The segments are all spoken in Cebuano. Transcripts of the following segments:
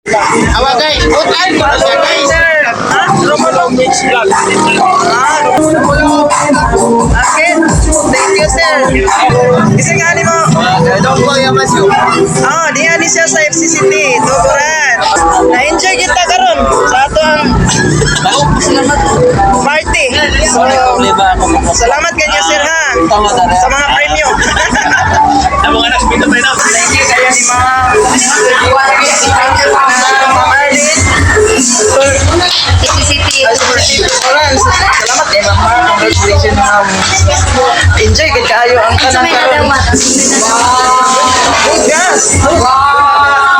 Awa guys, utan ko na siya, guys. Sir, ha? Romulo Mix Vlog. Ah, okay. Thank you, sir. Kasi nga ni mo. Don't go yamas yo. Ah, diha ni siya sa FCCT, Tuburan. Na-enjoy kita karon sa ato ang party. So, salamat kanyo, sir, ha, sa mga premyo. Ang mga anak, pito pa na. Thank you kayo ni Ma'am. Thank you, Ma'am Arlene. Sir, City. FCCT Tuburan. Salamat kay Ma'am. Congratulations, ma'am. Enjoy gid kaayo ang Sa tanan may karon. nadawat. Bugas. Wow.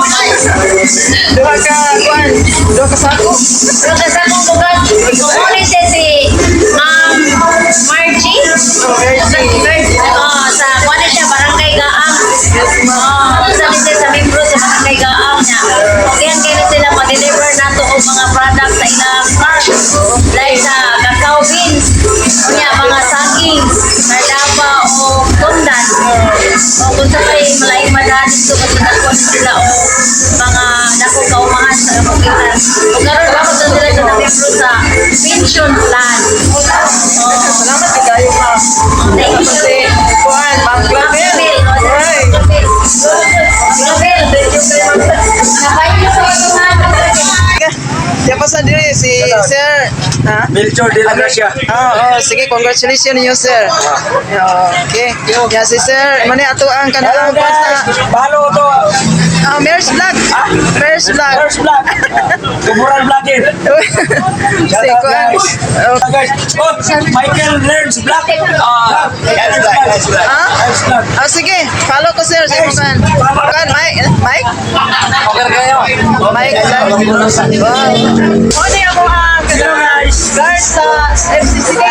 Duha ka kuan, duha ka sako. Pero kasi akong bugas, kumuni siya si Ma'am Margie. Mercy. Oh, sa kuan siya, Barangay Gaang. Oh, sa siya sa membro sa Barangay Gaang niya. Okay, ang kaya sila ma-deliver nato og mga product sa ilang farm. Like sa cacao beans, unya mga saging, cardaba o tundan. O kung sa kay malaing madahan dito kasi dako sila o mga dako kaumahan sa kabukiran. O karon ako sa sila sa membro sa pension plan. Oh, Salamat kay kayo, ma'am. Thank you. Kasi kuan, Ma'am Clavel. Ay. Clavel. Thank you kay ma'am. Nabayo sa mga. Diyan pa sa diri si Sir. Ha? Melchor de la Gracia. Oh, sige, congratulations niyo, sir. Okay. Ya si sir, mani ato ang Hello kanang guys! sa Follow to ah, Mayor's Vlog. Mayor's Vlog. First Vlog. Tuburan Vlogger. Si Shout out kuan. guys. Oh, Guys, oh, Michael Learns Vlog. Ah, Learns Vlog. Ah? Learns Vlog. Ah, sige, follow ko, sir, sa kuan. Kuan, Mike, Mike? Okay kayo. Mike Vlog. Wow. Mo ni ako ang Hello guys. guard sa FCCT.